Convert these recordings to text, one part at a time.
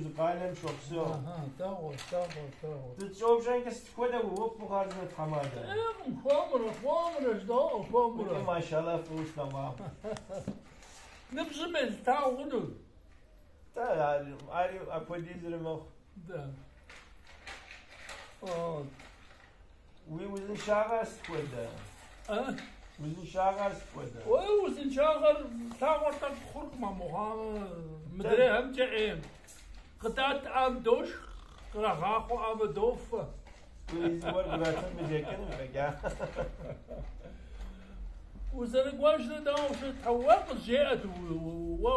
зы къалэм щопсэу. Аха, дэгъуэ, дэгъуэ, дэгъуэ. Дытщӏэупщӏэнкӏэ сыт хуэдэ уи ӏуэху хъарзынэ, тхьэмадэ? Ӏейкъым, хуэмурэ, хуэмурэ жыдоӏэ, хуэмурэ. Уи машалла фӏыуэ слъэгъуам. Ныбжьым елъыта хъуну. Тӏэ, ари апхуэдизри мэхъу. Да. Вот. Уи узыншагъэр сыт хуэдэ? А? Узыншагъэр сыт хуэдэ? Уэ узыншагъэр лъагъуэр тӏэкӏу хъуркъым амыхъуамэ, мыдрейхэмкӏэ ӏейм. Къыдатӏам дошх, кърагъахъуэӏамэ дофэ. Уи зыгуэр къратын мыжекӏыным фӏэкӏа. Узэрыкӏуэжрэ дауэ щыт? Уэ къызжеӏэт уэ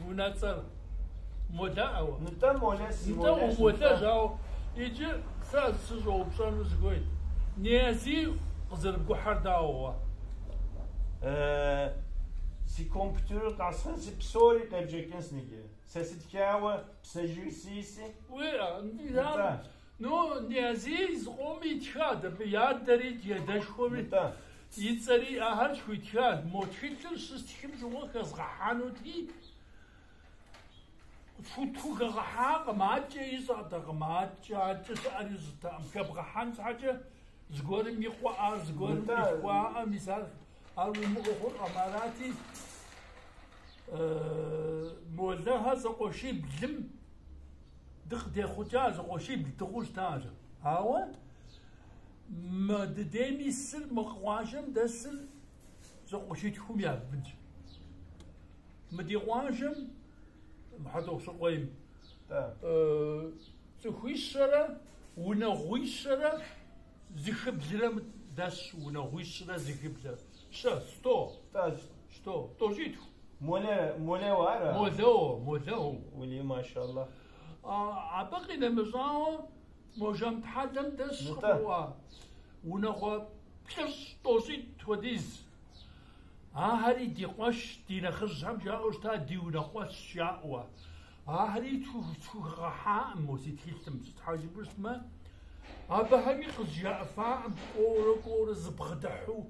унэцӏэр. Молэӏэ уэ. Нтӏэ, Молэс, Нтӏэ, Молэс, умолэщ, нтӏэ. ауэ иджы сэ сыщӏэупщӏэну сыхуейт. Ниязи къызэрыбгухьэр дауэ уэ? Си компьютерыр къэсхьынси, псори къебжэкӏынс ныджы. Сэ сытхауэ псэжыр сиси. Уиӏэ, Нтӏэ. Ну, Ниязи зыкъоми итхат, абы и адэри, и адэшхуэми Нтӏэ. и цӏэри ахэр схуитхат. Мо тхылъыр щыстхым щыгъуэ хэзгъэхьэнути, тхухэгъэхьакъым, аткӏэ ищӏэтэкъым, аткӏэ, аткӏэ щыӏэр ищӏэтэкъым. Хэбгъэхьэн щхьэкӏэ зыгуэрым и къуэӏэр, зыгуэрым Нтӏэ. къилъхуаӏэ, мис ар, ар уимыӏэу хъуркъым, арати, Молэхэр зэкъуэшиблым дыкъытехъукӏа, зэкъуэшибл дыхъуу щытащ. Ауэ мы дыдейм исыр, мы къуажэм дэсыр зэкъуэшитхум я бынщ. Мы ди къуажэм, Хьэтӏохъущыкъуейм, цӏыхуищэрэ унагъуищэрэ зыхыблрэ дэсщ, унагъуищрэ зыхыблрэ. Щэ, сто, сто, тӏощӏитху. Молэ, молэу ара? Молэу, молэу. Ули, машаллах. Абы къинэмыщӏауэ, мо Жэмтхьэлэм дэсщ Нтӏэ. къыгурыӏуа унагъуэ плӏыщӏ тӏощӏитӏ хуэдиз. Ахэри ди къуэш, ди нэхъыжьхэм жаӏэу щыта, ди унэкъуэщ жаӏэу. Ахэри тхухэгъэхьакъым мо си тхылъым, сыт щхьэ жыпӏэу щытмэ, абыхэми къызжаӏэфакъым кӏуэурэ кӏуэурэ зыбгъэдыхьу,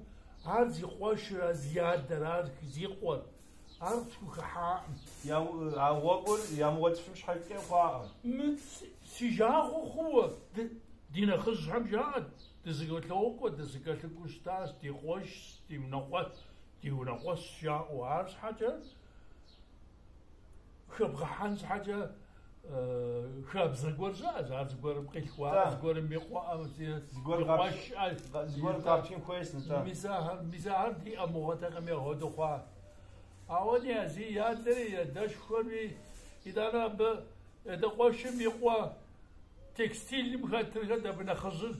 ар зи къуэшыр, ар зи адэр, ар зи къуэр, ар къысхухыхьакъым. А гъуэгур ямыгъуэтыфым щхьэкӏэ хъуакъым. Мы си жагъуэ хъууэ ди нэхъыжьхэм жаӏэт, дызэкӏэлъокӏуэ, дызэкӏэлъыкӏуэу щытащ, ди къуэшщ, ди унэкъуэщ, ди унэкъуэщ жаӏэу. Арщхьэкӏэ хэбгъэхьэн щхьэкӏэ хабзэ гуэр щыӏэщ, ар зыгуэрым къилъхуа, Нтӏэ. зыгуэрым и къуэӏэ, Зыгуэр и къапщ- къуэш, зыгуэр къапщын хуейщ, нтӏэ. Мис ахэр, мис ахэр диӏэ мыгъуэтэкъым апхуэдэу хъуа. Ауэ Ниязи и адэри, и адэшхуэми, итӏанэ абы адэ къуэшым и къуэ текстилым хэтыр хэт абы нэхъыжьыр?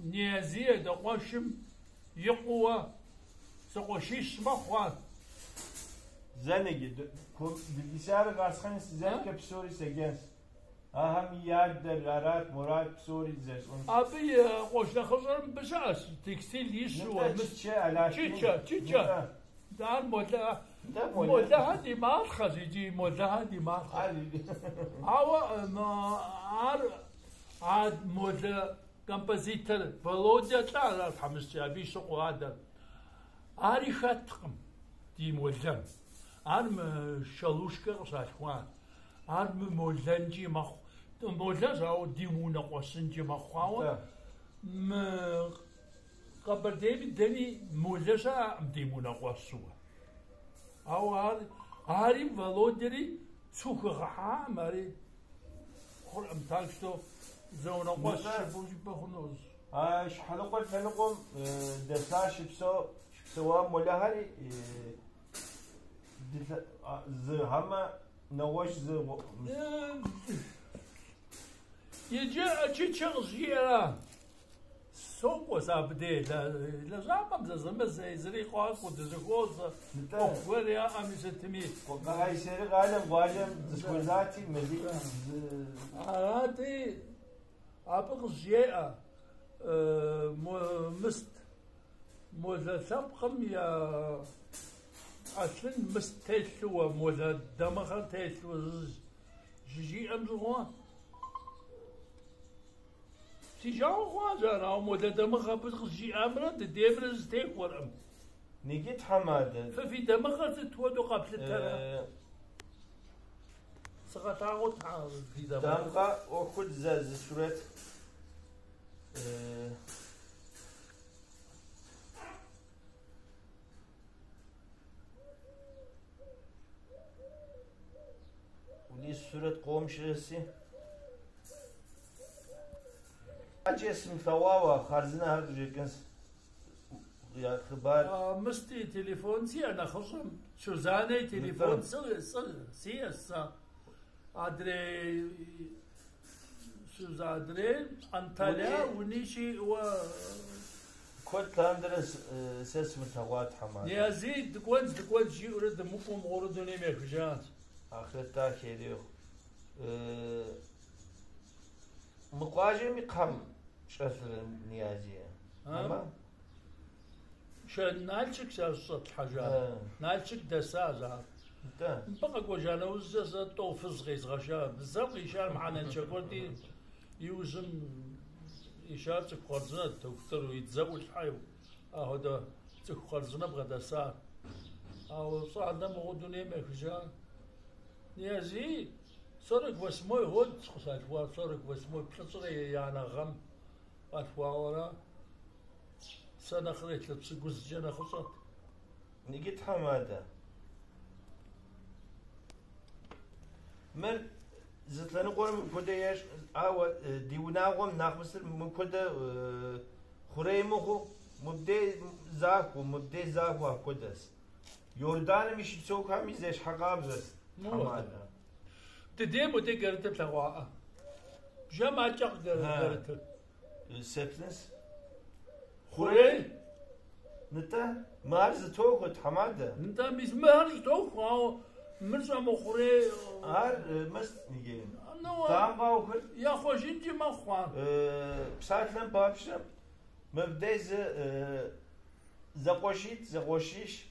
Ниязи адэ къуэшым и къуэ зэкъуэшищ мэхъу ар. Зэ ныджы, билгисайрыр къэсхьынс, зэкӏэ псори седжэнс. Ахэм и адэр, арат, морат псори зэщӏынс. Абы и къуэш нэхъыщӏэр мыбы щыӏэщ, текстиль ищӏу. Нтӏэ, Чычэ, Алашкин. Чычэ, Чычэ. Нтӏэ. Ар Молэ, Нтӏэ, Молэ. Молэхэр ди малъхъэщ икӏи Молэхэр ди малъхъэщ. Ар Ауэ ар а Молэ композитор Володя лӏар ар тхьэмыщкӏэ, абы и щыкъу адэр. Ари хэткъым ди Молэм. Ар мы Шалушкэ къыщалъхуар. Ар мы Молэнкӏи мэхъу. Молэщ, ауэ ди унэкъуэщынкӏи мэхъу. Ауэ Нтӏэ. мы Къэбэрдейми дэни Молэ щыӏэкъым ди унэкъуэщу. Ауэ ар, ари Володяри схухэгъэхьакъым, ари хъуркъым, так что зэунэкъуэщ Нтӏэ. жыпӏэу жыпӏэ хъунущ. А Щхьэлыкъуэ лъэныкъуэм дэса щыпсэу щыпсэуа Молэхэри зы хьэмэ нэгъуэщӏ зы Иджы Чычэ къызжиӏэра? Сокӏуэ сэ абы дей лэжьапӏэм зэзэмызэ езыри къакӏуэу дызэхуозэ, Нтӏэ. ӏуэху гуэр яӏэми сытми. Къайсэри къалэм къуажэм дызэхуэзати, мазитӏ зы Арати, абы къызжеӏэ, мыст Молэ лъэпкъым я ӏэлъын мыст телъу, молэ дамыгъэр телъу щыжиӏэм щыгъуэ. Си жагъуэ хъуащ ар, ауэ молэ дамыгъэ абы къызжиӏамрэ дыдеймрэ зэтехуэркъым. Ныджы тхьэмадэ. Фэ фи дамыгъэр сыт хуэдэу къэплъытэрэ? Сыгъэлъагъут ди зэман. Дамгъэ ӏуэхур зэ зы сурэт. Ули сурэт къом щыӏэси. Ӏэджэ сымылъэгъуауэ хъарзынэхэр къыжекӏынс я хъыбар. Мыст и телефон сиӏэ нэхъыщӏэм, Сюзанэ и телефон сиӏэщ сэ. Адрей Адрей Анталия уни щиӏэуэ. Куэд лъандэрэ сэ сымылъэгъуа тхьэмадэ. Ниязий дыкӏуэнщ, дыкӏуэнщ жиӏэурэ дымыкӏуэу мыгъуэру дунейм ехыжащ. Ахърэт дахэ ирехъу. Мы къуажэм и кхъэм щӏэлъыр Ниязие. Амэ? Налшык щӏэтлъхьэжа. Налшык дэсащ ар. Нтӏэ. Мыбы къэкӏуэжа нэужькӏэ сэ тӏэу фыз къезгъэша. Зэ къишар мыхьэнэншэ гуэрти, иужьым ишар цӏыху хъарзынэт, дохутыру, и дзэ ӏулъхьэу, ахуэдэ цӏыху хъарзынэ бгъэдэсар. Ауэ щӏалэ мыгъуэу дунейм ехыжа. Ниязий 48-й год къыщалъхуар, 48-й, плӏыщӏрэ еянэ гъэм къалъхуауэра. Сэ нэхърэ илъэс пщыкӏузкӏэ нэхъыщӏэт. Иджы тхьэмадэ. Мыр зы лъэныкъуэр мыпхуэдэ ещӏ, ауэ ди унагъуэм нэхъ мысыр мыпхуэдэ хъурей мыхъуу, мыбдей захуэу, мыбдей захуэу апхуэдэс. Иорданым и щыпсэухэми зещхьэкъабзэс, тхьэмадэ. Дыдейм мыдей кӏэрытыр плъэгъуаӏэ. Бжэм акӏэ къыкӏэрытыр. Сеплъынс. Хъурей? Нтӏэ, мы ар зэтохуэ, тхьэмадэ. Нтӏэ, мис мыхэр зэтохуэ, ауэ мыр щӏэмыхъурей. Ар мыст иджы. Дамгъэухэр. Яхъуэжынкӏи мэхъу ар. Псалъэм папщӏэ, мыбдей зы зэкъуэшитӏ, зэкъуэшищ.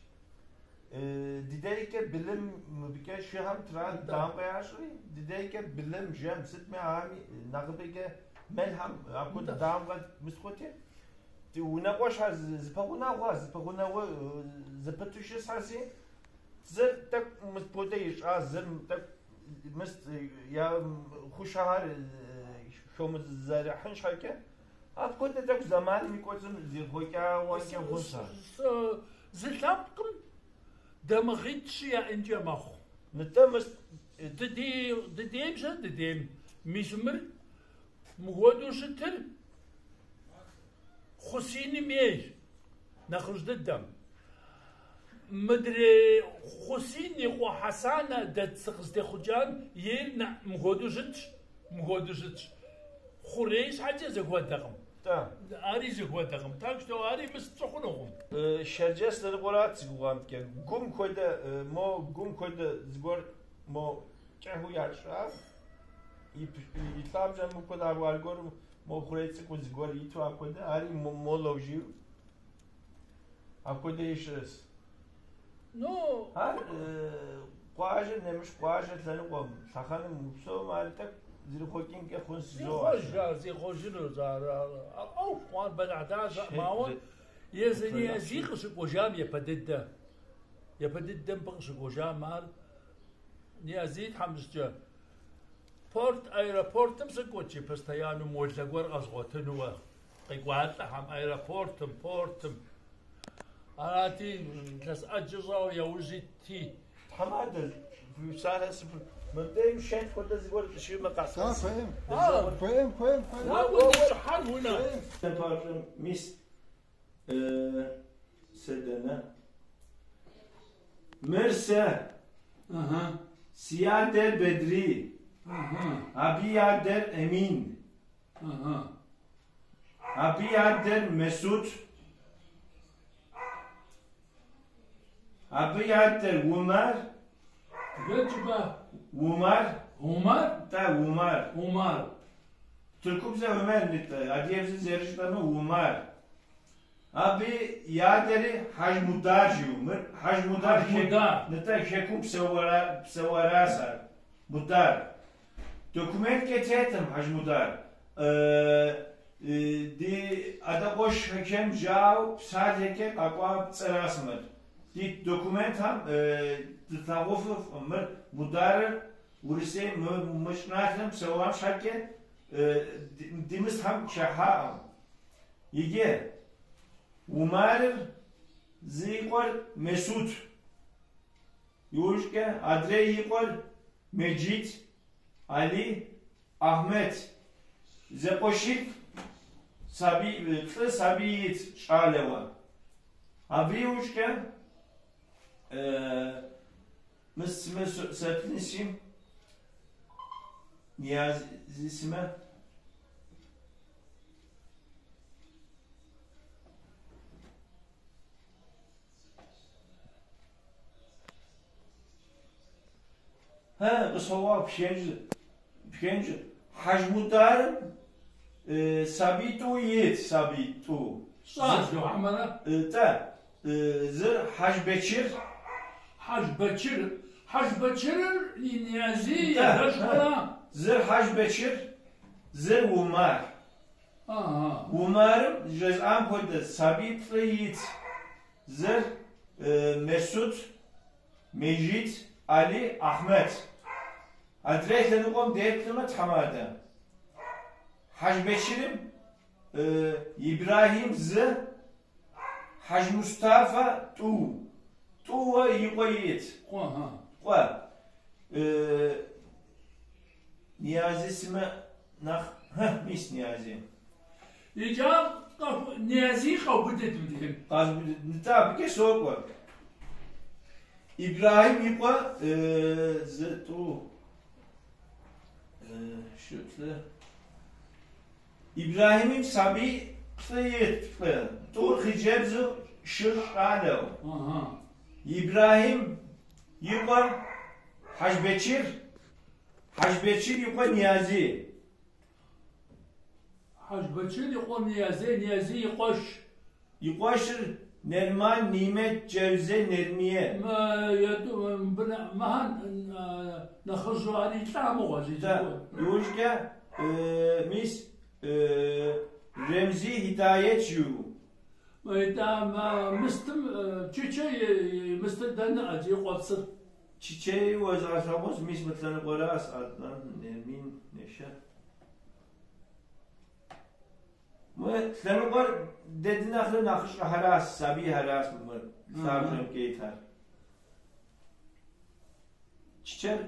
Дыдейкӏэ былым мыбыкӏэ шыхэм трат дамгъэ ящӏри, дыдейкӏэ былым, жэм, сытми ахами нэхъыбэкӏэ мэлхэм апхуэдэ дамгъэ мысхъути. Унэкъуэщхэр зыпэгъунэгъуа, зыпэгъунэгъу зэпыту щысхьэси, зыр тӏэкӏу мыпхуэдэ ищӏа, зыр тӏэкӏу мыст я хъушэхэр хомызэрыхьын щхьэкӏэ, апхуэдэ тӏэкӏу зэманым и кӏуэцӏым зихъуэкӏауэнкӏэ хъунщ ар. Зы лъэпкъым дамыгъитӏ-щы яӏэнкӏэ мэхъу. Нтӏэ мыст. Дыдейм щэ дыдейм. Мис мыр мыхуэдэу щытыр Хъусиным ейщ, нэхъыжь дыдэм. Мыдрей Хъусин и къуэ Хьэсанэ дэ сыкъызытехъукӏам ейр мыхуэдэу щытщ, мыхуэдэу щытщ. Хъурей щхьэкӏэ зэхуэдэкъым. Ари зэхуэдэкъым. Так что ари мыст пщӏы хъунукъым. Шэрджэс лъэныкъуэрат си гугъэмкӏэ. Гум хуэдэ, мо гум хуэдэ зыгуэр мо кӏыхьу ящӏа, и лъабжьэм мыпхуэдэ аргуэру мо хъурей цӏыкӏуу зыгуэр иту апхуэдэ, ари молэу жиӏэу апхуэдэ ищӏырыс. Ну, Ар къуажэ нэмыщӏ къуажэ лъэныкъуэм, лъэхъэнэм упсэум ар тӏэкӏу зэрихъуэкӏынкӏэ хъунщ зихъуэж ар, зихъуэжынущ ар. ӏуэху ар бэлыхьдащэкъым, ауэ езы Ниязий къыщыкӏуэжам япэ дыдэ. Япэ дыдэ мыбы къыщыкӏуэжам ар Ниязий тхьэмыщкӏэ. Порт аэропортым сыкӏуэт, постоянно молэ гуэр къэзгъуэтынуэ. Къекӏуалӏэхэм аэропортым, портым. Арати, илъэс ӏэджэ щӏауэ яужь итти. Тхьэмадэ, уи псалъэ сыпы. Мыбдежым шэнт хуэдэ зыгуэр къыщымэ къэсӏэнщ. Хуейм, хуейм, хуейм, хуейм. Ауэ ущӏыхьэн унэ. Папщӏэ, мис сэ дэнэ? Мыр сэ. Си адэр Бедри. Абы и адэр Эмин. Абы и адэр Месут. Абы и адэр Умар. Жыпӏа? Умар. Умар? Да, Умар. Умар. Тыркубзэ Умар нытӏэ, адыгэбзэ зэрыжытӏэмэ Умар. Абы и адэри Хьэжмудар жиӏэу. Мыр Хьэжмудар. Хьэжмудар. Нытӏэ хэкум псэуаращ ар. Мудар. Документкӏэ тетым Хьэжмудар. Ди адэкъуэшхэм жаӏэу псалъэкӏэ къакӏуа цӏэращ мыр. Ди документхэм дылъагъуфыр мыр Мударыр. Урысейм мы щӏыналъэм псэуам щхьэкӏэ ди мысхьэм щахьаӏым. Иджы Умарыр зы и къуэр Месут. Иужькӏэ адрей и къуэр Меджид, Али, Ахмет. Зэкъуэшитӏ сабий, плӏы сабий ит щӏалэуэ. Абы иужькӏэ мыс сымэ сеплъынщи, Ниязи сымэ. Хэ, къысхуэуа пхэнж, пхэнж. Хьэжмударым сабий тӏу ит, сабий тӏу. Щӏалэу, хьэмэрэ? Тӏэ, зыр Хьэжбэчыр. Хьэжбэчыр. Хьэжбэчырыр Ниязи Тӏэ, адэшхуэра? Зыр Хьэжбэчыр, зыр Умар. Ага. Умарым жезӏам хуэдэ сабий плӏы ит. Зыр Месут, Межид, Али, Ахмет. Адрей лъэныкъуэм деплъмэ, тхьэмадэ. Хьэжбэчырым Ибрахим зы, Хьэжмустафэ тӏу. Тӏууэ и къуэ ит. Къуэ, ха. Къуэ. Ниязи сымэ нэхъ, хэ, мис Ниязи. Иджы ар Ниязи къэубыдыт мыдейм. Къэзубыдыт. Нтӏэ, абыкӏэ сокӏуэ. Ибрахим и къуэ зы, тӏу, щы, плӏы. Ибрахимым сабий плӏы ит, плӏы. Тӏур хъыджэбзу, щыр щӏалэу. Ага. Ибрахим и къуэр Хьэжбэчыр, Хьэжбэчыр и къуэ Ниязи. Хьэжбэчыр и къуэ Ниязи, Ниязи и къуэш. И къуэшыр Нерман, Нимет, Джэвзе, Нермие. Мы етӏу, мыбы мыхьэн нэхъыжьу ари лӏа мыгъуэ зи Тӏэ, цӏыкӏу. иужькӏэ мис Ремзи Хидает жиӏэу. Итӏанэ мыстым Чычэ и мыстыр дэнэ зи къуэпсыр? Чычэи уэзгъэлъэгъунщ, мис мы лъэныкъуэращ, Аднан, Нермин, Нешэ. Мы лъэныкъуэр дэ ди нэхърэ нэхъыщӏэхэращ, сабийхэращ мы лъабжьэмкӏэ итар. Чычэр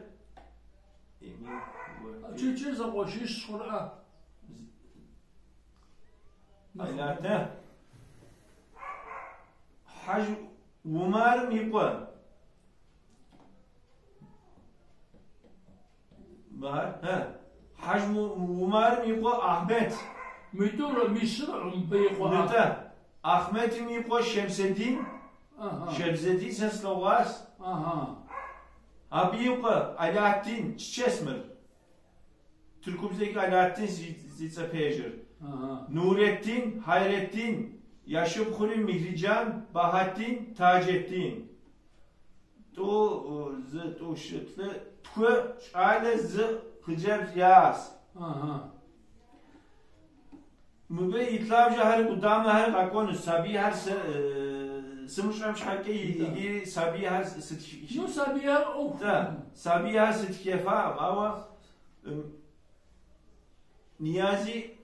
Эмин, уэ. Чычэр зэкъуэшищ хъурӏэ? Айнатэ. Хьэж Умарым и къуэ. Мар, хэ. Хьэж Умарым и къуэ Ахмет. Митӏур, мищыр мыбы и къуэ. Нтӏэ, Ахметым и къуэ Шемседин. Ага. Шемседин сэ слъэгъуащ. Ага. Абы и къуэ Алааттин, чэс мыр. Тыркубзэкӏэ Алааттин зи цӏэ пэжыр. Ага. Нуреттин, Хайреттин, я шыпхъури Михриджан, Бахаттин, Таджеттин. Тӏу, зы, тӏу, щы, плӏы, тху щӏалэ зы хъыджэбз яс. Ага. Мыбы и лъабжьэхэр, къудамэхэр къэкӏуэнущ, сабийхэр сымыщӏэм щхьэкӏэ иджыри сабийхэр сыт Ну, сабийхэр ӏуэху. Тӏэ, сабийхэр сытхефаӏым, ауэ Ниязи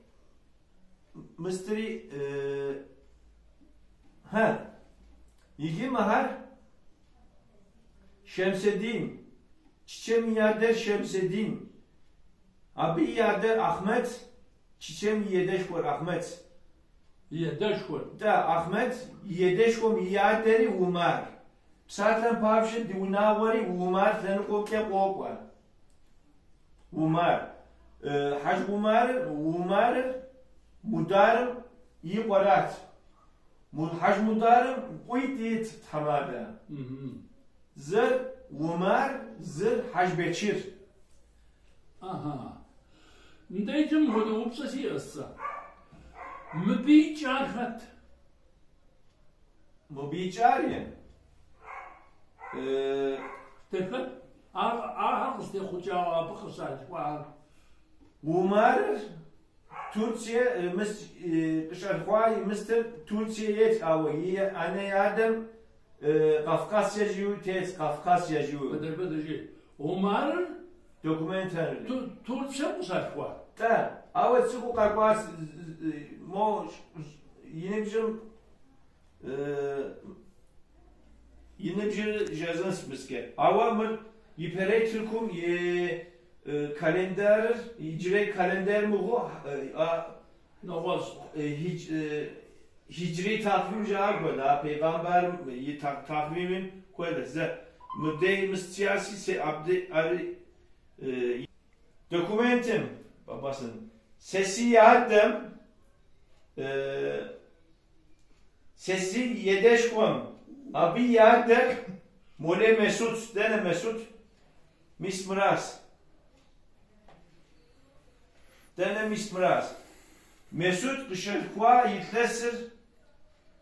мыстри хэ. Иджы мыхэр Шемседин, Чычэм и адэр Шемседин, абы и адэр Ахмет, Чычэм и едэшхуэр Ахмет. И едэшхуэр. Тӏэ, Ахмет и едэшхуэм и адэри Умар. Псалъэм папщӏэ ди унагъуэри Умар лъэныкъуэмкӏэ къокӏуэ. Умар. Хьэж Умарыр, Умарыр Мударым и къуэрат. Хьэж Мударым къуитӏ ит тхьэмадэ. Зыр Умар, зыр Хьэжбэчыр. Ага. Нтӏэ иджы мыпхуэдэ упщӏэ сиӏэщ сэ. Мыбы икӏар хэт? Мыбы икӏари? Дэ хэт? Ар ахэр къызытехъукӏауэ абы къыщалъхуар. Умарыр Турция мыс къыщалъхуа и мыстыр Турция ет, ауэ и анэ и адэм Кавказия жиӏэу тет, Кавказия жиӏэу. Подожди, подожди. Умарыр? Документхэр. Турцием къыщалъхуа? Тӏэ, ауэ цӏыкӏуу къэкӏуащ мо и ныбжьым и ныбжьыр жезынс мыскӏэ. Ауэ мыр ипэрей Тыркум и календарыр, иджырей календар мыхъуу, Нэгъуэщӏ. Хиджри такъвим жаӏэр хуэдэ, а пейгъамбарым и такъвимым хуэдэ. Зэ, мыбдей мыс се абдей ари документым бабасын. Сэ си адэм, сэ си едэшхуэм, абы и адэр Молей Месут, дэнэ Месут? Мис мырас. Дэнэ мис мырас. Месут къыщалъхуа илъэсыр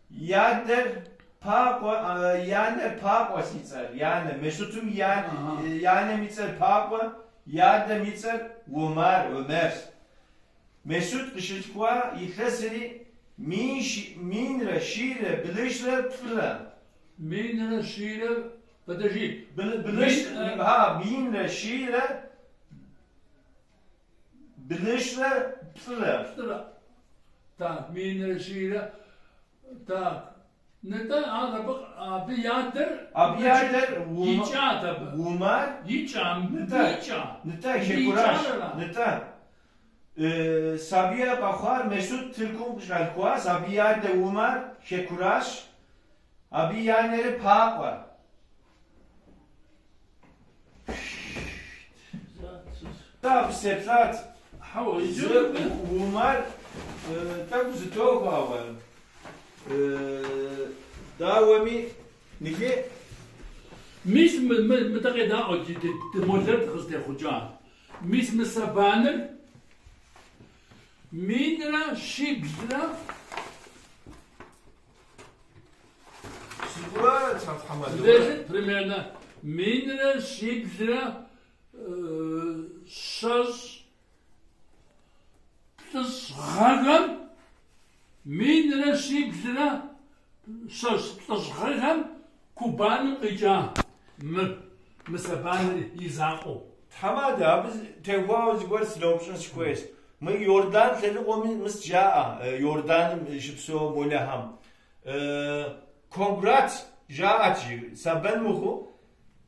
и адэр Пакъуэ, и анэр Пакъуэ си цӏэр, и анэ. Месутым и анэм и цӏэр Пакъуэ, и адэм и цӏэр Умар, Умерс. Месут къыщалъхуа илъэсри минрэ щийрэ блыщӏрэ плӏырэ. Минрэ щийрэ, подожди. Блыщ, ха, минрэ щийрэ блыщӏрэ плӏырэ. Плӏырэ. Так, минрэ щийрэ. Так. Нтӏэ, ар абы, абы и адэр Абы и адэр икӏат абы. Умар. Икӏа, Нтӏэ. икӏа. Нтӏэ, Хекуращ. Икӏарэ? Нтӏэ. Сабийр къэхъуар Месут Тыркум къыщалъхуащ, абы и адэ Умар Хекуращ, абы и анэри Пакъуэ. Нтӏэ, абы сеплъат. Хьэуэ, иджы Зы Умар тӏэкӏу зытохуэ, ауэ. Дауэми, ныги? Мис мыдэ къедаӏуэ, ди молэр къызытехъукӏа. Мис мы сэбаныр минрэ щиблрэ. Сыгурэ тхьэмадэ. Здесь примерно минрэ щиблрэ щэщӏ плӏыщӏ гъэхэм, минрэ щиблрэ щэщӏ плӏыщӏ гъэхэм Кубаным къикӏа мы сэбаныр и закъуэу. Тхьэмадэ, абы теухуауэ зыгуэр сыноупщӏын сыхуейщ. Мы Иордан лъэныкъуэми мыс жаӏэ, Иорданым щыпсэу молэхэм. Конграт жаӏэт жи, сэбэн мыхъуу,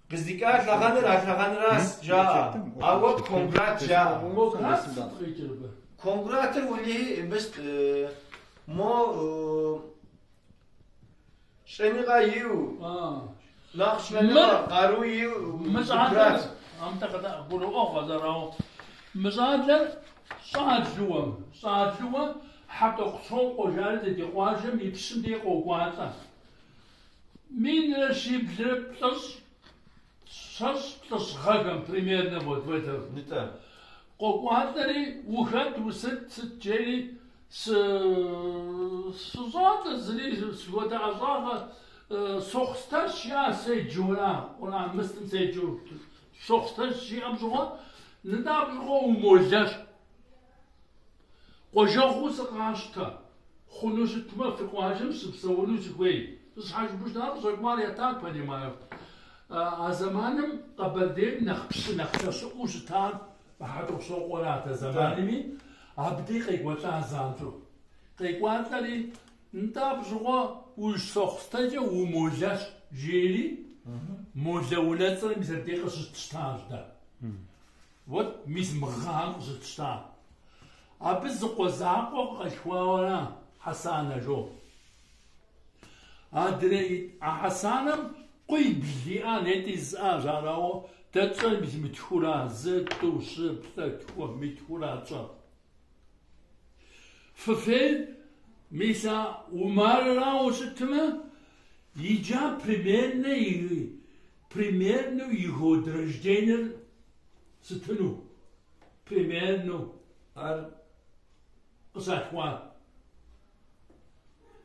къыздикӏа лъэхъэнэр а лъэхъэнэращ жаӏэ, ауэ конграт жаӏэ. Конграт сыт къикӏыр абы? Конгратыр уэлэхьи мыс мо щӏэныгъэ иу, нэхъ щӏэныгъэ къару иу Мы щӏалэр, амтӏэ гурыӏуэгъуэ зэрауэ, мы щӏалэр щӏалэуэ, щӏалэуэ Хьэтӏохъущокъуэ жари ди къуажэм и пщым дей къокӏуалӏэ. Минрэ щиблрэ плӏыщӏ, щэщӏ плӏыщӏ гъэхэм примерно вот в это. Нтӏэ. Къокӏуалӏэри, ухэт, усыт, сыт жери, сыщӏалэ зыри схуэдэ ӏэщӏагъэ сохъустэщ жиӏа седжэура, Къурӏэн мыстым седжэу. Сохъустэщ жиӏэм щыгъуэ, нтӏэ абы щыгъуэ умолэщ. Къуажэгъуу сыкъащтэ, хъуну щытмэ, фи къуажэм сыпсэуну сыхуей. Щхьэ жыпӏэу щытар къыщӏэкӏуар я так понимаю. А зэманым Къэбэрдейм нэхъ пщы нэхъ лъэщыӏуэу щытар Хьэтӏохъущокъуэрат а зэманми, абдей къекӏуэлӏа занщӏэу. Къекӏуалӏэри, нтӏэ абы щыгъуэ ущысохъустэкӏэ умолэщ, жери, молэ унэцӏэр мис абдей къыщытщтащ дэ. Вот мис мы гъэм къыщытщта. Абы зы къуэ закъуэ къалъхуауэра Хьэсанэ жо. Адрей а Хьэсанэм къуибл иӏа, нетӏи жысӏащ, арауэ дэ тщӏэр мис мы тхура, зы, тӏу, щы, плӏы, тху, мы тхура тщӏэр. Фыфейр мис а Умарырауэ щытмэ, иджа примерно примерно и год рождения сытыну, примерно Ар къыщалъхуар.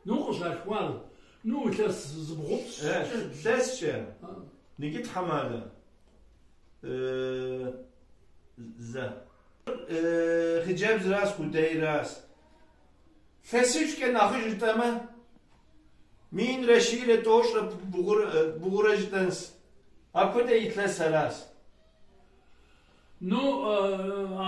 Ну, къыщалъхуар, ну, илъэс зыбгъупщӏкӏэ. Илъэскӏэ, ныги тхьэмадэ. Зэ. Хъыджэбзращ, къудейращ. Илъэсипщӏкӏэ нэхъыжь жытӏэмэ, минрэ щийрэ тӏощӏрэ бгъурэ жытӏэнщ. Апхуэдэ илъэс аращ. Ну,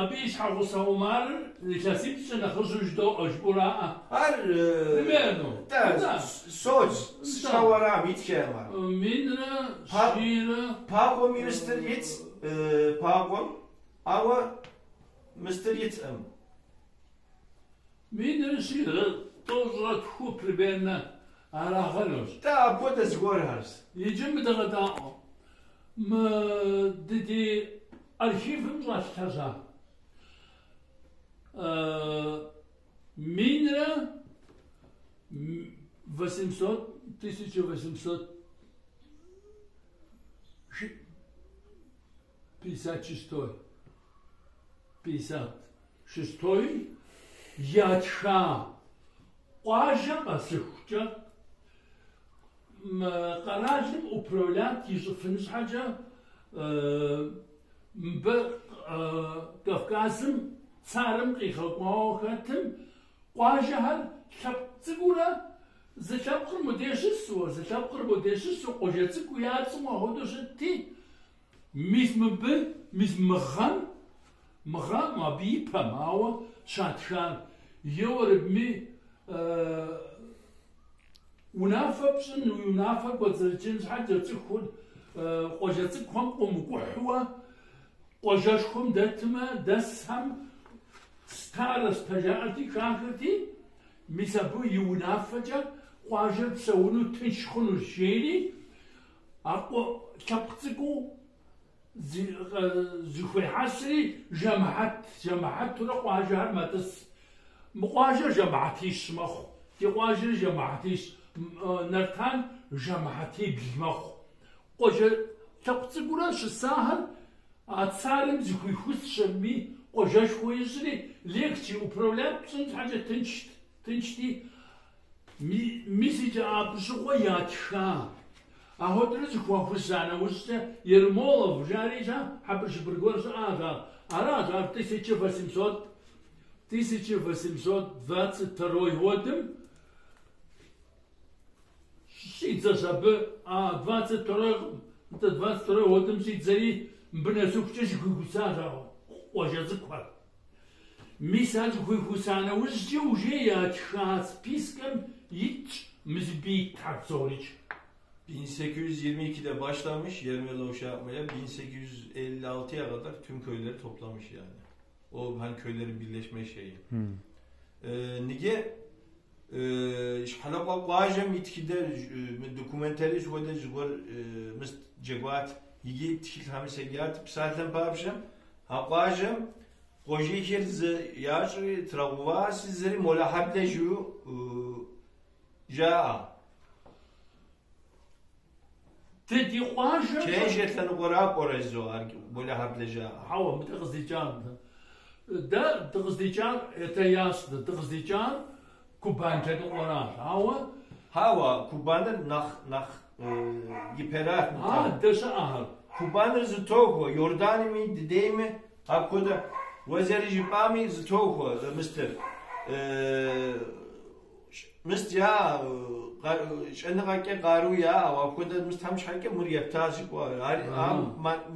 абы и щхьэгъусэ Умарыр илъэсипщӏкӏэ нэхъыжьу жыдоӏэ, жыпӏэураӏэ. Ар Примерно. Тӏэ, содз, сщӏэуэрам, итхэм ар. Минрэ щийрэ. Пагуэм и мыстыр ит, Пагуэм, ауэ мыстыр иткъым. Минрэ щийрэ тӏощӏрэ тху примерно арагъэнущ. Тӏэ, апхуэдэ зыгуэрхэрщ. Иджы мыдэ къэдаӏуэ. Мы ди ди архивым щӏэлъхэрщ ар. Минрэ восемьсот, 1856, 56-м ятха къуажэ къэсыхукӏэ мы къэралым управлять ищӏыфын щхьэкӏэ мыбы Кавказым царым къигъэкӏуауэ хэтым къуажэхэр лъэпкъ цӏыкӏуурэ зы лъэпкъыр мыдей щысу, зы лъэпкъыр мыдей щысу, къуажэ цӏыкӏу яцӏу апхуэдэу щытти, мис мыбы, мис мы гъэм, мы гъэм абы и пэм, ауэ щатхар еуэрыбми Унафэ пщӏын, уи унафэр кӏуэцӏрыкӏын щхьэкӏэ цӏыхур къуажэ цӏыкӏухэм къыумыкӏухьуэ, къуажэшхуэм дэтмэ, дэсхэм старостэ жаӏэрти, хахырти, мис абы и унафэкӏэ къуажэр псэуну тынш хъунущ, жери, а лъэпкъ цӏыкӏуу зыхуехьэсри жэмыхьэт, жэмыхьэтурэ къуажэхэр мэтӏыс. Мы къуажэр жэмыхьэтищ мэхъу, ди къуажэри жэмыхьэтищ, Нартан жэмыхьэтибл мэхъу. Къуажэ лъэпкъ цӏыкӏурэ щысахэр а царым зыхуихусщ аби, къуажэшхуэ ищӏри, легче управлять пщӏын щхьэкӏэ тыншт, тыншти, Мис иджы абы щыгъуэ ятха. Ахуэдурэ зыхуахуса нэужькӏэ Ермолов жари ща, хьэбыршыбыр гуэр щыӏащ ар. Аращ ар 1800, 1822 годым щӏидзэщ абы, а 22, нтӏэ 22 годым щӏидзэри мыбы нэсыхукӏэ зыхуихусащ а къуажэ цӏыкӏухэр. Мис ар зыхуихуса нэужькӏэ уже ятха спискэм итщ мы мыбы итхэр псорикӏ. 1822'de başlamış Yermelov şey yapmaya 1856'ya kadar tüm köyleri toplamış yani. O hani köylerin birleşme şeyi. Nige Щхьэлыкъуэ къуажэм и тхыдэр мы документари хуэдэ зыгуэр мыст джэгуат, иджы тхылъхэми седжат. Псалъэм папщӏэ, а къуажэм къуажихэр зы ящӏри трагъэуваси зыри Молэхьэблэ жиӏэу жаӏэ. Дэ ди къуажэм. Кенжэ лъэныкъуэра пӏэрэ жызоӏэ, ар Молэхьэблэ жаӏэ. Хьэуэ, мы дыкъыздикӏам. Дэ дыкъыздикӏар, это ясно, дыкъыздикӏар Кубань лъэныкъуэращ, ауэ. Хьэуэ, Кубаныр нэхъ нэхъ ипэрат. Адэ щыӏэхэр. Кубаныр зытохуэ, Иорданми дыдейми апхуэдэ уэ зэрыжыпӏами зытохуэ, мыстыр. Мыст я щӏэныгъэкӏэ къару яӏэу, апхуэдэ мыстхэм щхьэкӏэ мыр ептащ жыпӏэу. Ар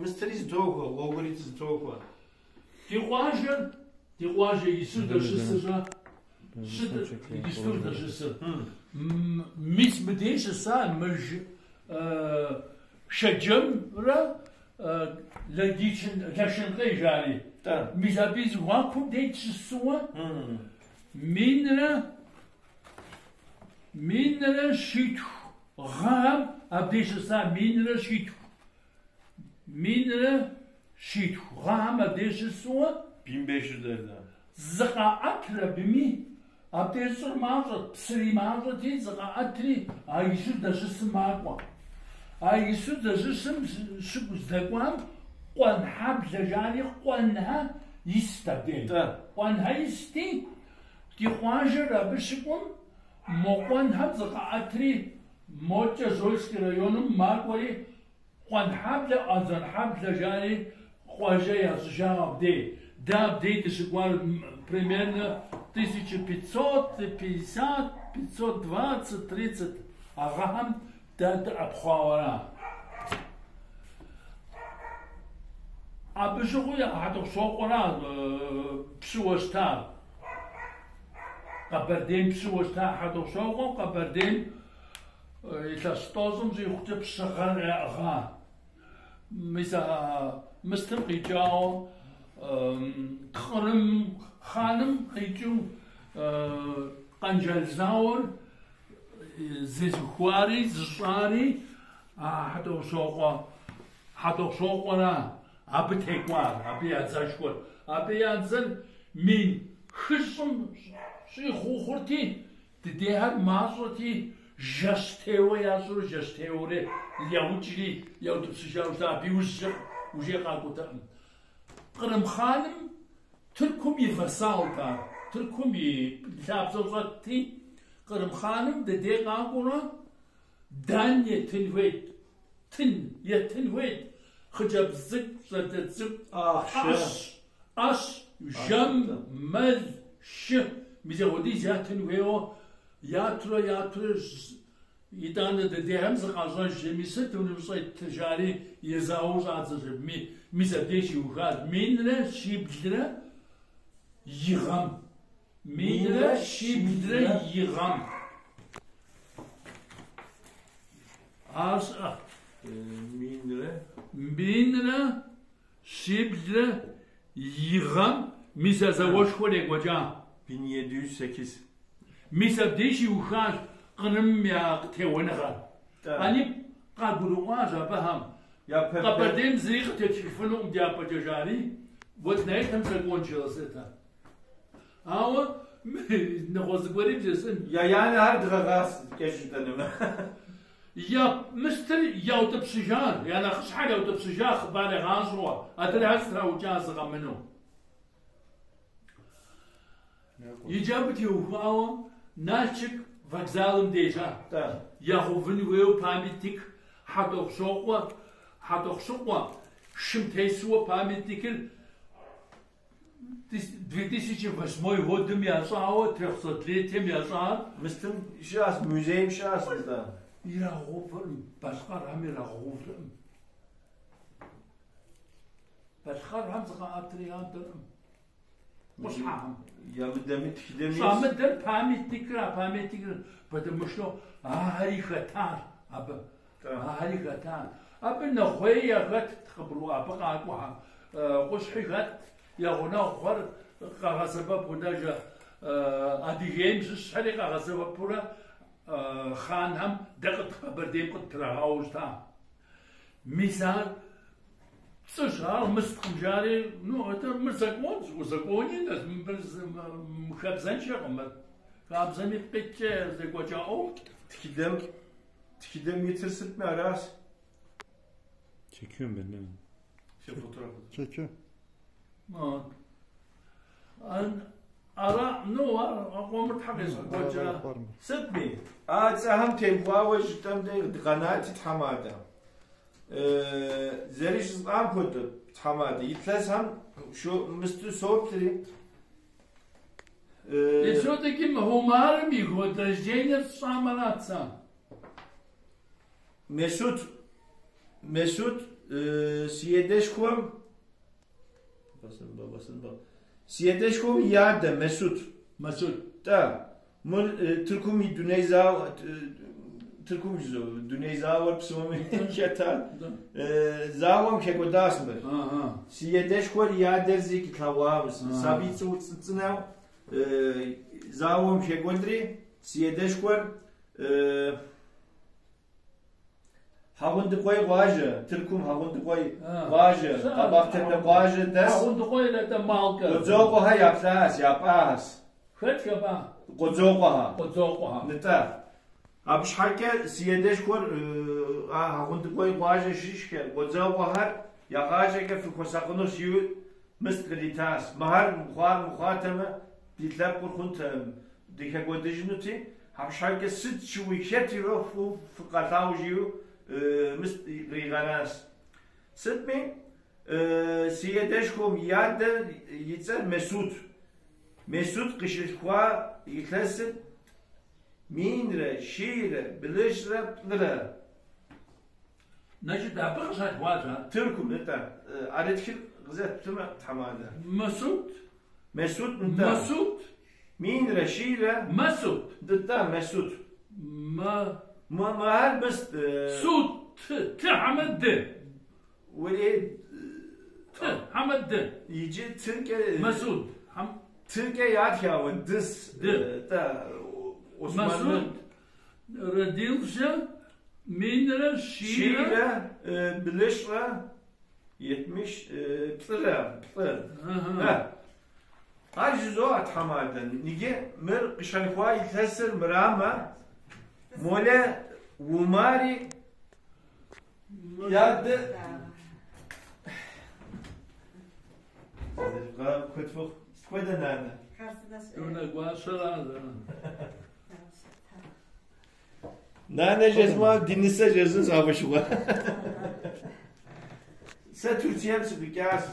мыстри зытохуэ, гъуэгури зытохуэ. Ди къуажэр, ди къуажэ ису здэщысыр-щэ? Сыт иджыпсту здэщысыр? Мис мыдей щыса мы Шэджэмрэ Лашынкъей жари. Мис абы и зэхуакум деж щысуэ минрэ щитху гъэм абдей щыса 1160 гъэм абдей щысуэ. 1500'lerde. Зыкъаӏэтыр абыми, абдей щӏыр мащӏэт, псыри мащӏэти, зыкъаӏэтри а ису здэщысым макӏуэ. А ису здэщысым щыгу здэкӏуам Къуэнхьэблэ жари Къуэнхэ ист абдей. Къуэнхэ исти, ди къуажэр абы щыкӏуэм мо Къуэнхэм зыкъаӏэтри мокӏэ Зольский районым макӏуэри Къуэнхьэблэ, Къэзанхьэблэ жари къуажэ ящӏыжа абдей. Дэ абдей дыщыкӏуар примерно 1550, 520, 30 а гъэхэм дэ дыӏэпхъуауэра. Абы щыгъуи Хьэтӏохъущокъуэра пщыуэ щытар. Къэбэрдейм пщыуэ щыта Хьэтӏохъущокъуэм Къэбэрдейм илъэс тӏощӏым щӏигъукӏэ пщыгъэр яӏыгъа. Мис а Мыстым къикӏауэ Кърым хъаным къикӏыу Къэнжал зауэр зезыхуари зыщӏари а Хьэтӏохъущокъуэ Хьэтӏохъущокъуэра абы текӏуар, абы я дзэшхуэр. Абы я дзэр 1000 щӏигъу хъурти, дыдейхэр мащӏэти, жэщтеуэ ящӏурэ жэщтеуэурэ яукӏри яутӏыпщыжауэ щыта, абы иужькӏэ уже къакӏуэтэкъым. Кърым хъаным Тыркум и вассалт ар, Тыркум и лъабжьэм щӏэтти, Кърым хъаным дыдей къакӏуэурэ дань етын хуейт. Тын етын хуейт, хъыджэбз цӏыкӏу, щӏалэ цӏыкӏу, ӏэщ, ӏэщ, жэм, мэл, шы, мис апхуэдиз ятын хуейуэ, ятурэ ятурэ итӏанэ дыдейхэм зыкъащӏэжри, мис сыт уныщӏеттыр жари езауэу щӏадзэщ абыми, мис абдеж щиухащ 1100 гъэм. 1100 гъэм. Ар щыӏэ. 1100 гъэм мис а зауэшхуэр екӏуэкӏа. 1708. Мис абдеж щиухащ Кърымым я къытеуэныгъэр. Они къагурыӏуащ абыхэм. Къэбэрдейм зыри къытетхыфынукъым дяпэкӏэ жари, вот на этом закончилось это. Ауэ нэгъуэщӏ зыгуэри бжесӏэн. Я анэхэр дгъэгъащ кӏэщӏ жытӏэнумэ. Я мыстыр яутӏыпщыжа, я нэхъыщхьэр яутӏыпщыжа хъыбар егъащӏэуэ, адрейхэр зэтраукӏа зы къэмынэу. Иджы абы теухуауэ Налшык вокзалым дежа ягъэувын хуейуэ памятник Хьэтӏохъущокъуэ, Хьэтӏохъущыкъуэ шым тесуэ памятникыр 2008 годым ящӏауэ, трехсотлетием ящӏар. Мыстым щыӏэщ, музейм щыӏэщ нтӏэ. Ирагъэувыркъым, балъкъэрхэм ирагъэувыркъым. Балъкъэрхэм зыкъаӏэтри ядэркъым. Къущхьэхэм. Ямыдэми тхыдэми. Щӏамыдэр памятникыр, а памятникыр, потому что ахэри хэтащ абы. Ахэри хэтащ. Абы нэгъуей яхэтт къыбру, абы къакӏуэхэм. Къущхьи хэтт, я гъунэгъухэр къагъэсэбэпу, даже Адыгейм щыщхэри къагъэсэбэпурэ хъанхэм дэ Къэбэрдейм къыттрагъауэу щыта. Мис ар пцӏыщ, ар мысткъым жари, ну, это мыр законщ, узаконенэщ, мыбы хабзэншэкъым мыр. Хабзэм ипкъ иткӏэ зекӏуэкӏа ӏуэху. Тхыдэм тхыдэм итыр сытми аращ. Çekiyorum ben de. Şey fotoğrafı. Çekiyor. Ара, ну, ар къомыр тхьэ къезгъэкӏуэкӏа. Сытми, а цӏэхэм теухуауэ жытӏэм де дыкъэнати тхьэмадэ. Зэрыжысӏам хуэдэу тхьэмадэ. Илъэсхэм мысту соплъри. И все-таки Умарым и год рождения сщӏам арат сэ. Месут, Месут си адэшхуэм си адэшхуэм и адэ Месут. Месут. Тӏэ, мыр Тыркум и дуней зауэ, Тыркум дуней зауэр псоми хэта. Зауэм хэкӏуэдащ мыр. Си адэшхуэр и адэр зикӏ илъэгъуауэ, сабий цӏынэу зауэм хэкӏуэдри, си адэшхуэр Хьэгъундыкъуей къуажэ, Тыркум Хьэгъундыкъуей къуажэ, Къэбахътэпэ къуажэ дэс. Хьэгъундыкъуей это Малкэ. Къуэдзокъуэхэ яплъащ, япӏащ. Хэт япӏа? Къуэдзокъуэхэ. Къуэдзокъуэхэ. Нтӏэ. Абы щхьэкӏэ си адэшхуэр а Хьэгъундыкъуей къуажэ щыщхэр, Къуэдзокъуэхэр я гъащӏэкӏэ фыхуэсакъыну жиӏэу мыст къритащ. Мыхэр мыхъуар мыхъуатэмэ, ди лъэпкъыр хъунтэм, дыхэкӏуэдыжынути, абы щхьэкӏэ сыт щыгъуи хэт ирэ фӏыуэ фыкъалъагъу жиӏэу мыст къригъэнащ. Сытми, си адэшхуэм и адэр и цӏэр Месут. Месут къыщылъхуа илъэсыр 1173. Значит, абы къыщалъхуащ ар. Тыркум, нтӏэ. Ӏэрытхыр Къызэптымэ, тхьэмадэ. Месут. Месут, нтӏэ. Месут. Минрэ щийрэ. Месут. Нтӏэ, Месут. Мэ. Мыхэр мыст. Сут. Т хьэмэ д. Уэлей. Т хьэмэ д. Иджы тыркӏэ. Месут. Тыркӏэ ятхауэ дыс. Д. Тӏэ, Османлы. Месут родился минрэ щийрэ. Щийрэ блыщӏрэ 73-рэ, плӏы. Ар жызоӏэ, тхьэмадэ. Иджы мыр къыщалъхуа илъэсыр мырамэ, Молэ Умари ядэ. Куэд фыхъу. Сыт хуэдэ, нанэ? Унэгуащэра. Нанэ жезмэ, ди нысэ жезын абы щыгъуэ. Сэ Турцием сыкъикӏащ.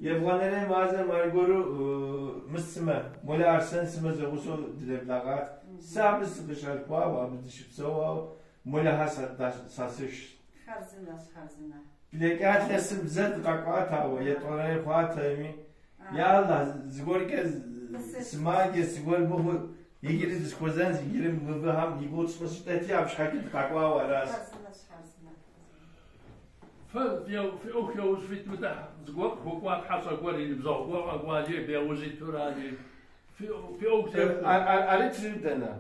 Ебгъуанэрей мазэм аргуэру Мыс сымэ, Молэ Арсен сымэ зэгъусэу дынэблэгъат. Сэ абы сыкъыщалъхуауэ, абы дыщыпсэуауэ, Молэхьэ сасышщ. Хъарзынэщ, хъарзынэ. Блэкӏа илъэсым зэ дыкъэкӏуат, ауэ етӏуанэрей хъуатэми. Я Аллах, зыгуэркӏэ сымаджэ, зыгуэр мыхъу, иджыри дысхуэзэн, иджыри мыбыхэм и гугъу тщӏын щытӏэти, абы щхьэкӏэ дыкъэкӏуауэ аращ. Хъарзынэщ, хъарзынэ. Фэ фи ӏуэху яужь фит мыдэ зыгуэр къыхуэкӏуат, хьэщӏэ гуэр, и ныбжьэгъу гуэр къэкӏуа, же яужь итура, же фи ӏуэху зехуэ. Арытри дэнэ.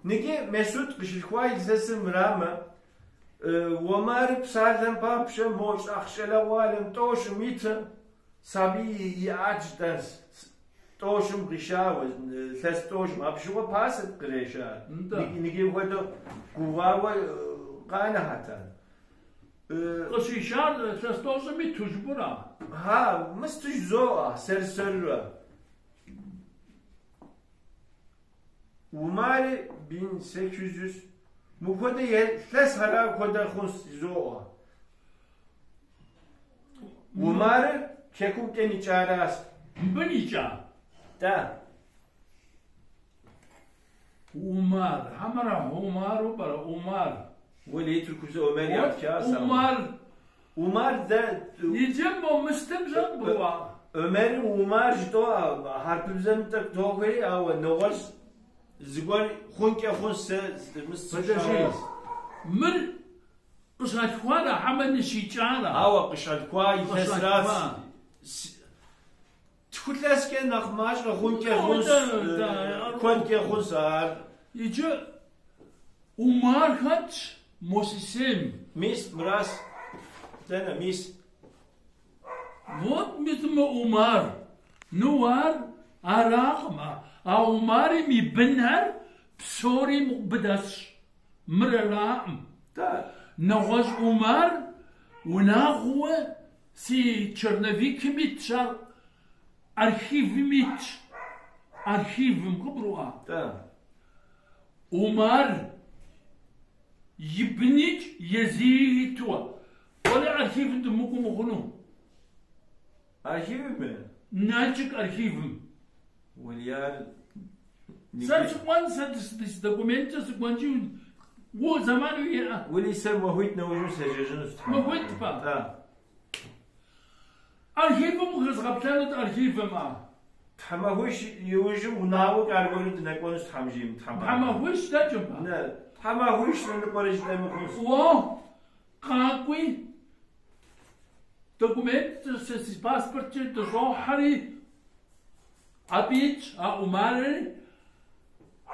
Ныги Месут къыщылъхуа илъэсыр мырамэ, Умар псалъэм папщӏэ мо щӏэх щӏалэгъуалэм тӏощӏым итым сабий иӏат жытӏэнс. Тӏощӏым къишауэ, илъэс тӏощӏым. Абы щыгъуэ пасэт кърешар. Ныги хуэдэу гувауэ къанэхэт ар. Къыщишар илъэс тӏощӏым иту жыпӏэра? Ха, мысту жызоӏэ, сэр-сэрурэ. Умари 1800 мыпхуэдэ илъэсхэра хуэдэ хъунс жызоӏэ. Умарыр хэкумкӏэ никӏаращ. Мыбы никӏа? Да. Умар, хьэмэрэ Умару пӏэрэ? Умар. Уэлей тыркубзэ Ömer ятхащ. Умар. Умар дэ. Иджы мо мыстым жэбуа? Ömer Умар жытӏэу хьэрыпыбзэм тӏэкӏу тохуэри, ауэ нэгъуэщӏ зыгуэр хъункӏэ хъунщ сэ мыс. Подожди. Мыр къыщалъхуара хьэмэ ныщикӏара? Ауэ къыщалъхуа илъэсращ. Тху илъэскӏэ нэхъ мащӏэ хъункӏэ хъунщ, куэдкӏэ хъунщ ар. Иджы Умар хэтщ мо сисем. Мис, мыращ. Дэнэ, мис. Вот мис мы Умар. Ну ар аракъым. А Умарым и бынхэр псори мыбы дэсщ. Мыр аракъым. Да. Нэгъуэщӏ Умар унагъуэ си черновикым итщ ар, архивым итщ. Архивым къыбгурыӏуа? Да. Умар и быникӏ езыи итуэ. Уэри архивым дымыкӏуэу мыхъуну. Архивым? Налшык архивым. Уэлияр. Сэ сыкӏуэн, сэ документкӏэ сыкӏуэнкӏи уэ зэман уиӏэ. Уэли сэ махуитӏ нэужьым сежьэжынущ. Махуитӏ па? Да. Архивым ухэзгъэплъэнут архивым а. Тхьэмахуищ иужьым унагъуэкӏэ аргуэру дынэкӏуэнущ Тхьэм жиӏэм, тхьэмахуэ. Тхьэмахуищ дэкӏым па? Нэ, тхьэмахуищрэ ныкъуэрэ жытӏэми хъунщ. Уо, къакӏуи, документ сэ си паспорткӏэ дыщӏохьэри, абы итщ а Умарыр.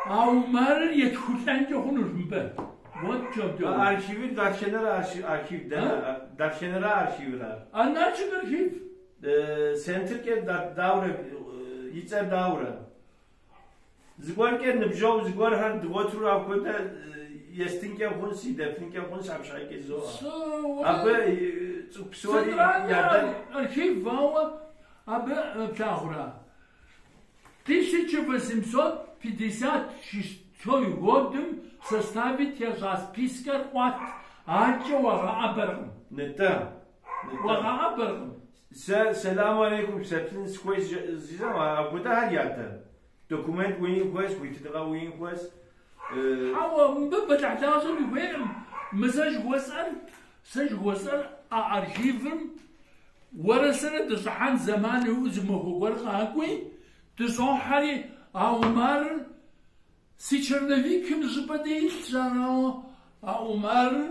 А Умарыр етхулӏэнкӏэ хъунущ мыбы. Вот в чем дело. Архивыр датхэнэрэ архив дэнэ? Датхэнэрэ архивыр ар? А Налшык архив. Центркӏэ даурэ, и цӏэр даурэ? Зыгуэркӏэ ныбжьэгъу зыгуэрхэр дгъуэтурэ апхуэдэ естынкӏэ хъунщ, дэптынкӏэ хъунщ, абы щхьэкӏэ жызоӏэ. Абы цӏыху псори Центральный ядэн. архив, ауэ абы плъагъурэ? 1856 годым составить ящӏа спискэр къуат, аркӏэ уагъэӏэбэркъым. Нтӏэ, нтӏэ. Уагъэӏэбэркъым. Сэ сэлам алейкум сеплъын сыхуейщ жызэм, апхуэдэхэр ядэн. Документ уиӏэн хуейщ, хуитыныгъэ уиӏэн хуейщ. Хьэуэ, мыбы бэлыхьлажьэм ухуейкъым. Мы сэ жыхуэсӏэр, сэ жыхуэсӏэр а архивым Уэрэ сэрэ дыщӏыхьэн зэман уиӏэу зы махуэ гуэр къакӏуи, дыщӏохьэри, а Умарыр си черновикым зыщӏыпӏэ дей илъщ ар, ауэ а Умарыр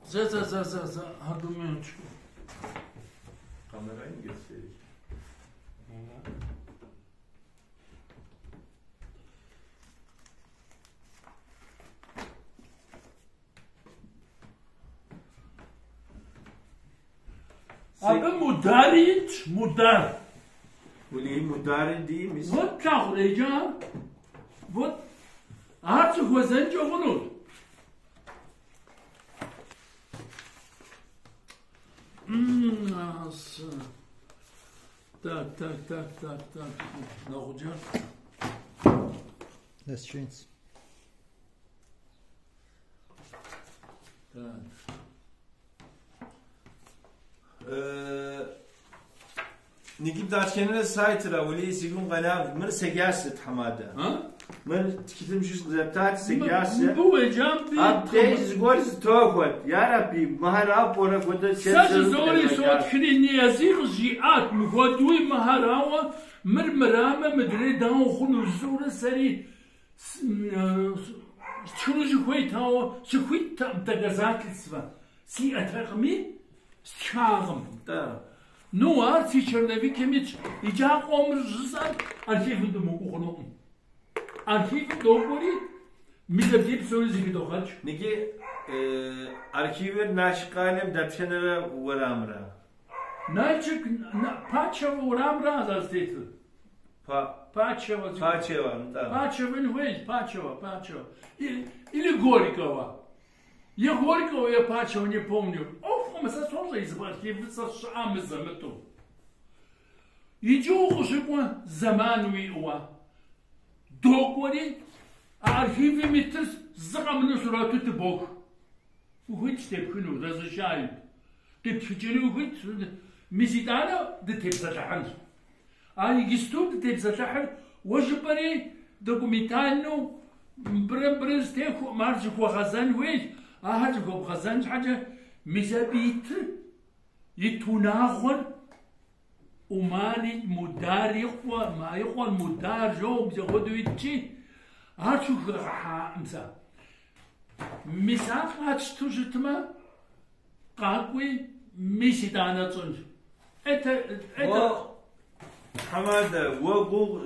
зэ зэ зэ зэ зэ одну минуточку. Kamerayı mı göstereyim? Абы Мудари итщ, Мудар. Ули Мудари ди мис. Вот плъагъурэ иджы ар? Вот ар сыхуэзэнкӏэ хъунущ. Так, так, так, так, так. Нэгъуджэ. Нэсчинц. Так. Нигиб датхэнэрэ сайтра ули си гум къэна мыр сегясы тхьэмадэ. А? Мыр тхылъым щыщ къызэптат сегясы. Мыбы уеджам би Абдеж зыгуэр зытохуэт. Ярэби, мыхэр пӏорэ хуэдэ Сэ жызори сотхри Ниязи къызжиӏат мыхуэдуи мыхэр, ауэ мыр мырамэ мыдрей дауэ хъуну жысӏэурэ сэри стхыну сыхуейт, ауэ сыхуиттэкъым доказательствэ сиӏэтэкъыми стхакъым. Ну, ар си черновикым итщ. Иджы а къомыр жысӏэр архивым дымыкӏуэу хъунукъым. Архивым докӏуэри, мис абдей псори зэхыдогъэкӏ. Ниги архивыр Налшык къалэм дэтхэнэрэ уэрамрэ? Налшык Пачева уэрамра зэрызэтетыр. Пачева. Пачева, нтӏэ. Пачевын хуейщ, Пачева, Пачева. Или Горького. Е Горького, е Пачева, не помню. ӏуэхукъым, сэ сощӏэ езы архивыр сэ сщыӏа мызэ-мытӏэу. Иджы укъыщыкӏуэ зэман уиӏэуэ. Докӏуэри, а архивым итыр зы къэмынэу сурэту тыбох. Ухуитщ тепхыну, разрешают. Къиптхыкӏыну ухуитщ. Мис итӏанэ дытепсэлъыхьынщ. А иджысту дытепсэлъыхьыр уэ жыпӏэри документальнэу мыбырэ мыбырэ зытехуэкъым, ар зыхуэгъэзэн хуейщ. Ахэр зыхуэбгъэзэн щхьэкӏэ мис абы итыр, ит унагъуэр Умар Мудар и къуэ, и къуэр Мудар жоуэ мис апхуэдэу итщи, ар схухэгъэхьакъым сэ. Мис ар къатщту щытмэ, къакӏуи, мис итӏанэ тщӏынщ. Это, это... Тхьэмадэ, уэ гугъу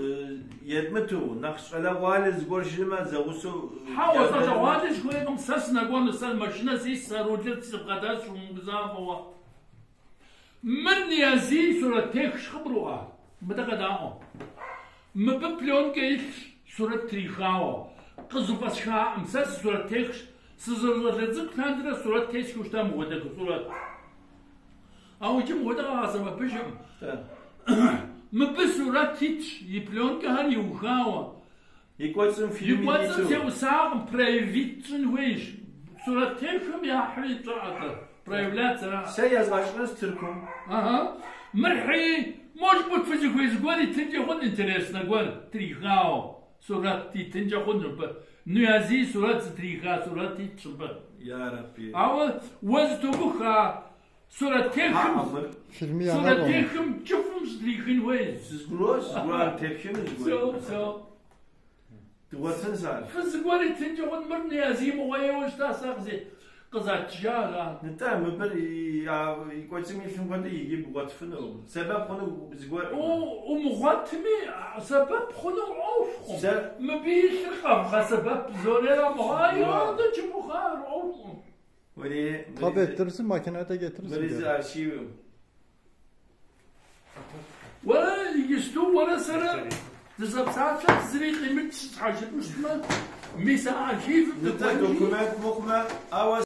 едмыту, нэхъ щӏалэгъуалэ зыгуэр щытмэ, зэгъусэу... Хьэуэ, щӏалэгъуалэ сыхуейкъым, сэ сынэкӏуэну, сэ машинэ сис, сэ рулыр сыбгъэдэсщ, умыгузавэуэ. Мыр Ниязи сурэттехщ къыбгурыӏуа? Мыдэ къэдаӏуэ. Мыбы пленкэ илъщ сурэт трихауэ. Къызыфӏэсхакъым, сэ сысурэттехщ. Сызэрыщӏалэ цӏыкӏу лъандэрэ сурэт тесхыу щыта мыхуэдэ сурэт. Ауэ иджы мыхуэдэ къагъэсэбэпыжкъым. Мыбы сурэт итщ, и пленкэхэр иухауэ. И кӏуэцӏым фильм И кӏуэцӏым сеӏусакъым, проявить тщӏын хуейщ. Сурэттехым яхьри тщӏэӏэ-тӏэ, проявляцэра. Сэ езгъэщӏынущ Тыркум. Ага. Мыр хьи, может быть, фызыхуей зыгуэр итынкӏэ хъун, интереснэ гуэр трихауэ. Сурэт итынкӏэ хъун мыбы. Ниязи сурэт зытриха сурэт итщ мыбы. Ярэби. Ауэ уэ зытумых а сурэттехым, Фильми янэкъым. сурэттехым кӏыфӏым зытрихын хуейщ. Сызгурыӏуэщ, зыгуэр ар тепхыну Всё, зыгуэр. всё. Дыгъуэтынщ ар. Фы зыгуэр итынкӏэ хъун, мыр Ниязи мыгъуейуэ щыта сэ къызатыжащ ар. Нтӏэ, мыбы и кӏуэцӏым илъым хуэдэ иджы бгъуэтыфыну. Сэбэп хъуну зыгуэр. Умыгъуэтми, сэбэп хъуну ӏуэхукъым. Сэ Мыбы илъыр къэвгъэсэбэп зорера мыгъуа, да чепуха, ар ӏуэхукъым. Ури Tabii ettirirsin, makinede getirirsin. Мыри geri. архивым. Уэрэ иджысту уэрэ сэрэ дызэпсалъэр зыри къимыкӏ щхьэ жыпӏэу щытмэ, мис а архивым Нтӏэ, дыкӏуэнщи, документ мыхъумэ, ауэ